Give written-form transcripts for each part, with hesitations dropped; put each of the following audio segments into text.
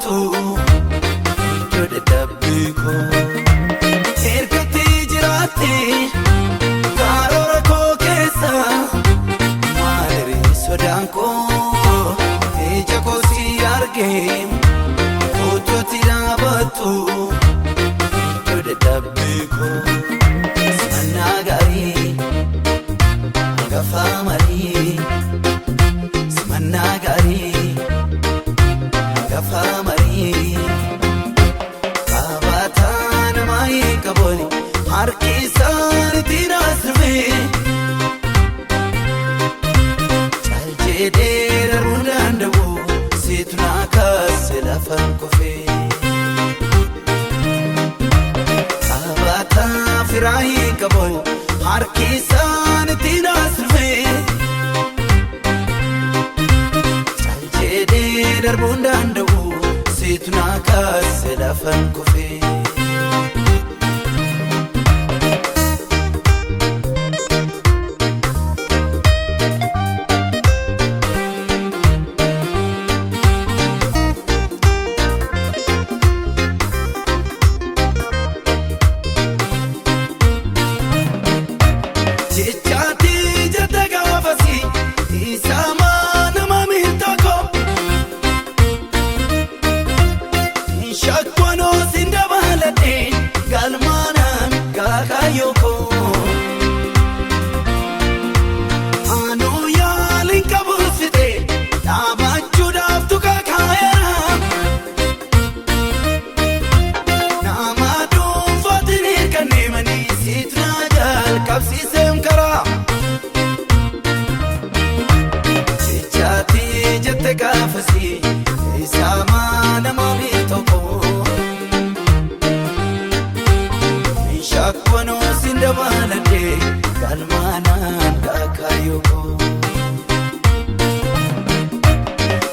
dhaabattu iddoo dadhabbii koo. Ergatti jiraatte karoora koo keessa maaliree sodaan koo ija koo si argee utuutti dhaabattu iddoo dadhabbii koo. Simannaa gaarii hangafa marii simannaa gaarii hangafa marii Qabaataa namaa hin qabooni harki isaaniitti naasirfee cal jedhee darbuu danda'u siitu naa kaase lafaan kufee. Qabaataa firaa hin qabooni harki isaaniitti naasirfee cal jedhee darbuu danda'u siitu naa kaase lafaan kufee. Jechaati jette gaafasi isaa nama miiltoko Shakwanoo sin dabaladhe galmaanaan kaakayyoko Anuu yaaliin qabuusite dhaabachuudhaaf tuka kaayera Nama dhuunfaatiin hirkannee manii siit naa jalqabsiiseem karaa. Jechaati jette gaafasi isaa nama tokko Shakwanoo sin dabaladhe galmaanaan kaakayyoko.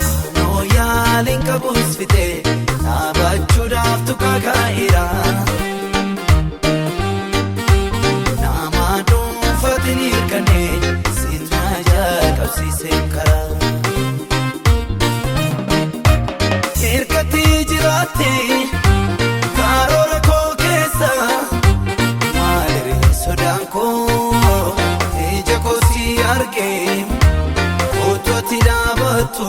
Anoo yaaliin qabuus fite dhaabachuudhaaf tuka kaa'eera. Nama dhuunfaatiin hirkannee siit naa jalqabsiiseen karaa. Ergatti jiraatte karoora koo keessa maaliree sodaan koo ija koo si argee utuutti dhaabattu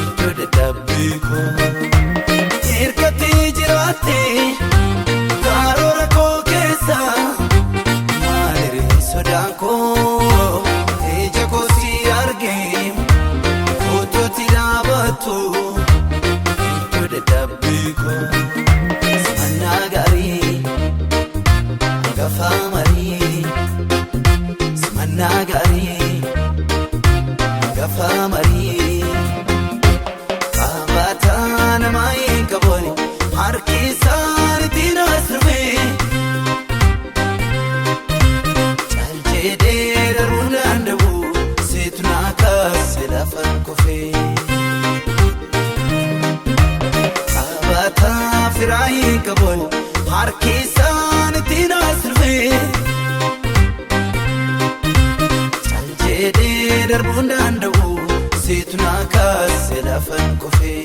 iddoo dadhabbii koo. Ergatti jiraatte karoora koo keessa maaliree sodaan koo ija koo si argee utuutti dhaabattu iddoo dadhabbii koo. Simannaa gaarii hangafa marii simannaa gaarii hangafa marii Qabaataa namaa hin qabooni harki isaaniitti naasirfee cal jedhee darbuu danda'u siitu naa kaase lafaan kufee. Qabaataa firaa hin qabooni harki isaaniitti naasirfee cal jedhee darbuu danda'u siitu naa kaase lafaan kufee.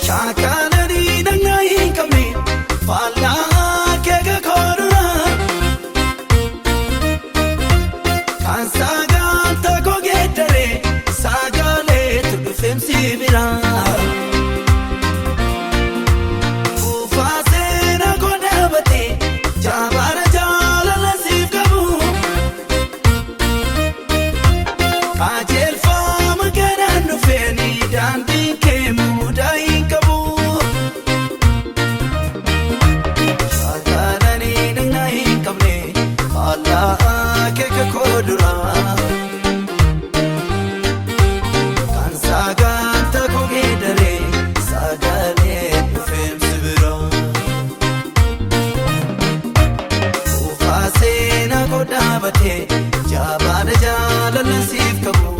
Shaakalanii dhaqna hin qabne faallaa keeka koodura. Kan sagantaa koo geeddare sagaleetu dhufeemsi bira. Kuufaa seenaa koo dhaabate jabaara jaalala siif qabu. Qajeelfama kanaan dhufeeni daandiin kee mudaa hin qabu. Shaakalanii dhaqna hin qabne faallaa keeka koo dura. Kan sagantaa koo geeddare sagalee dhufeemsi bira. Kuufaa seenaa koo dhaabatee jabaadha jaalala siif qabu.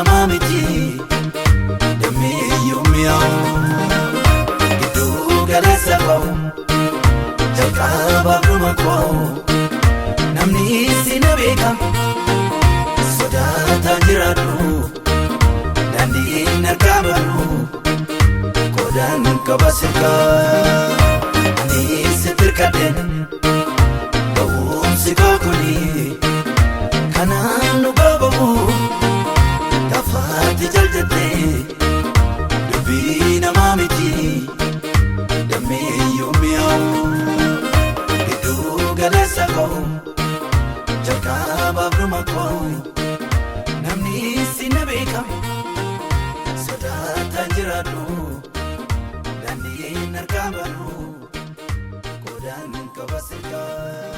Namaa miti dammeeyyuu mi'aawu gidduu galeessa koo jalqabaaf dhuma koo namni si na beeka sodaataa jiraadhu daandiin harkaa balu qodaan qaba sirkaa ani si tirkadheen ba'umsi koo kuni kanaan nu babamu tafaatti jaljattee dubbii namaa miti dammeeyyuu mi'aawu gidduu galeessa koo jalqabaaf dhuma koo namni si na beeka sodaataan jiraadhu daandiin harkaa balu qodaan qaba sirkaa.